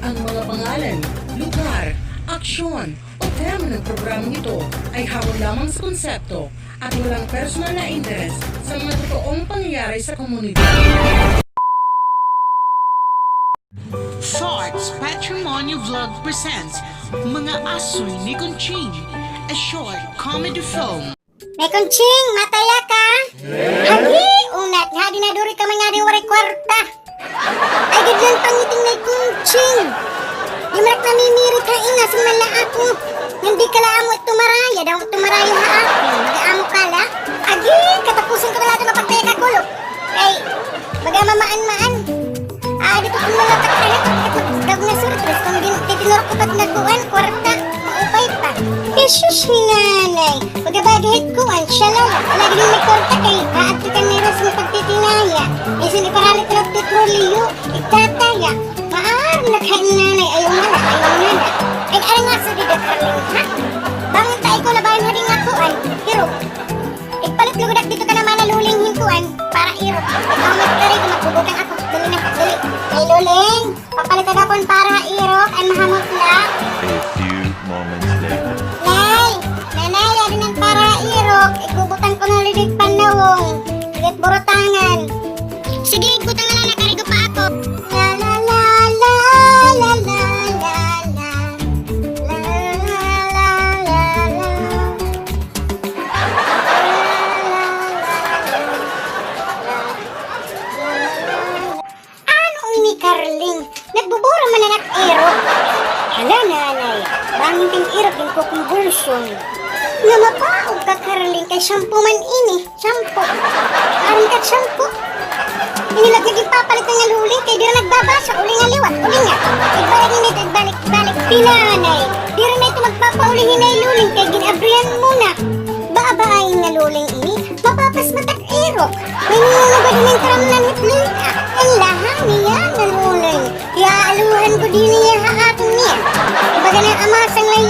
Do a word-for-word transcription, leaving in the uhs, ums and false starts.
Ang mga pangalan, lugar, aksyon, o tema ng programang ito ay hango lamang sa konsepto at walang personal na interes sa mga totoong pangyayari sa komunidad. Thoughts Patrimonio Vlog presents Mga Asoy ni Conching, a short comedy film. Nay Conching, mataya ka? Agi, unat, nga di naduri ka man nga di waray kwarta. Ay, gid lang pangiting Nay Conching. Di man ak namimirit ha ina, sin man la ako. Ngan di ka la amo ito maraya, daw ito maraya ha ako. Mag-aamo ka la. Agi, katapusan ko na la ito mapagtaya ka kulop. Ay, baga mamaan-maan. Ah, dito ko malapat, anak, at magdag na surprise. Kung din, titinurok ko pat na kuan, kwarta, maupay pa. Jesus, hinanay. Pagkabagay hit kuan, siya lala. Lagi din may kwarta kay, aadto ka nira sa pagtitinaya. Isin iparalit na petrolyo, igtataya. Maaram na kay nanay, ayaw na la, ayaw na la. Ay, aram nga sa dida, Carling, ha? Bangon ta, ikaw na bayan, hadi nga kuan, hirog. Igpalit lugod ak dito ka naman na luling hin kuan, para irok. Ikaw magkari, magbubutang ako. Dali na, dali. Ay, luling, papalit ka kun para irok, ay mahamot la. A few moments later. Nay, nanay, adi na an para irok. Igbubutang ko na lidig panawong. Lidig burutangan. Sige, igbutang na la, nakarigo pa ako. La, la, la. Ano ini, Carling? Nagbubura man an ak irok. Hala, nanay. Bangin tin irok, ginkukumbulsyon. Nga mapaog ka, Carling, kay shampoo man ini. Shampoo. Aram ka shampoo. Ini la it ginpapalit nga luling, kay diri nagbabasa, uli nga liwat, uli nga. Igbalik ini, igbalik, igbalik. Pinanay, diri na ito magpapauli hin luling, kay gin-abrihan mo na. Baabain nga luling ini, mapapas matag irok. May niya nga ba din ang karamnan hit luling, ah? An lahan niya nga luling. Kaya aluhan ko din niya ha aton niya. Ibaga na amasang lay